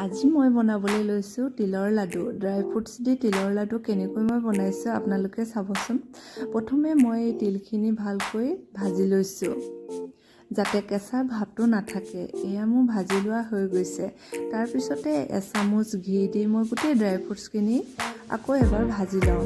আজি মই বনাবলৈ লৈছোঁ তিলৰ লাডু। ড্ৰাই ফ্ৰুটছ দি তিলৰ লাডু কেনেকৈ মই বনাইছোঁ, আপোনালোকে চাবচোন। প্ৰথমে মই এই তিলখিনি ভালকৈ ভাজি লৈছোঁ, যাতে কেঁচা ভাৱটো নাথাকে। এয়া মোৰ ভাজি লোৱা হৈ গৈছে। তাৰপিছতে এচামুচ ঘি দি মই গোটেই ড্ৰাই ফ্ৰুটছখিনি আকৌ এবাৰ ভাজি ল'ম।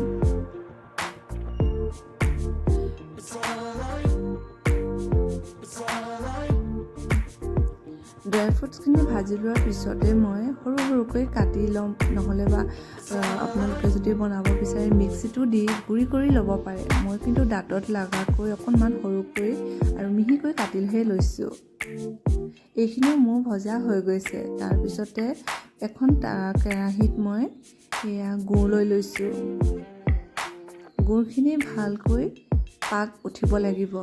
ড্ৰাই ফ্ৰুটছখিনি ভাজি লোৱাৰ পিছতে মই সৰু সৰুকৈ কাটি ল'ম, নহ'লে বা আপোনালোকে যদি বনাব বিচাৰে, মিক্সিটো দি গুড়ি কৰি ল'ব পাৰে। মই কিন্তু দাঁতত লগাকৈ অকণমান সৰুকৈ আৰু মিহিকৈ কাটিহে লৈছোঁ। এইখিনিও মোৰ ভজা হৈ গৈছে। তাৰপিছতে এখন কেৰাহীত মই এয়া গুড় লৈ লৈছোঁ। গুড়খিনি ভালকৈ পাক উঠিব লাগিব,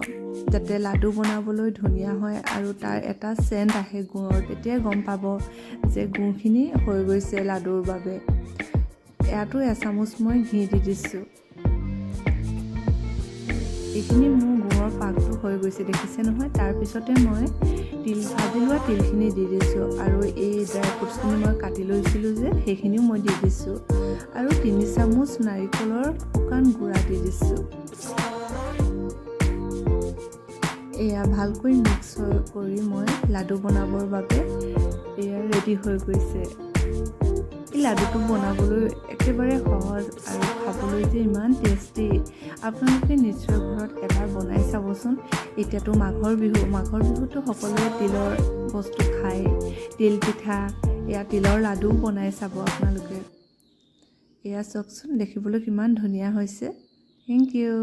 যাতে লাডু বনাবলৈ ধুনীয়া হয় আৰু তাৰ এটা চেণ্ট আহে গুড়ৰ। তেতিয়াই গম পাব যে গুড়খিনি হৈ গৈছে লাডুৰ বাবে। ইয়াতো এচামুচ মই ঘি দি দিছোঁ। এইখিনি মোৰ গুড়ৰ পাকটো হৈ গৈছে, দেখিছে নহয়? তাৰপিছতে মই তিল ভাজি লোৱা তিলখিনি দি দিছোঁ আৰু এই ড্ৰাই ফ্ৰুটছখিনি মই কাটি লৈছিলোঁ যে, সেইখিনিও মই দি দিছোঁ আৰু 3 চামুচ নাৰিকলৰ শুকান গুড়া দি দিছোঁ। এয়া ভালকৈ মিক্স কৰি মই লাডু বনাবৰ বাবে এয়া ৰেডি হৈ গৈছে। এই লাডুটো বনাবলৈ একেবাৰে সহজ আৰু খাবলৈ যে ইমান টেষ্টি, আপোনালোকে নিশ্চয় ঘৰত এবাৰ বনাই চাবচোন। এতিয়াতো মাঘৰ বিহু। মাঘৰ বিহুতো সকলোৱে তিলৰ বস্তু খায়। তিল পিঠা, এয়া তিলৰ লাডুও বনাই চাব আপোনালোকে। এয়া চাওকচোন, দেখিবলৈ কিমান ধুনীয়া হৈছে। Thank U.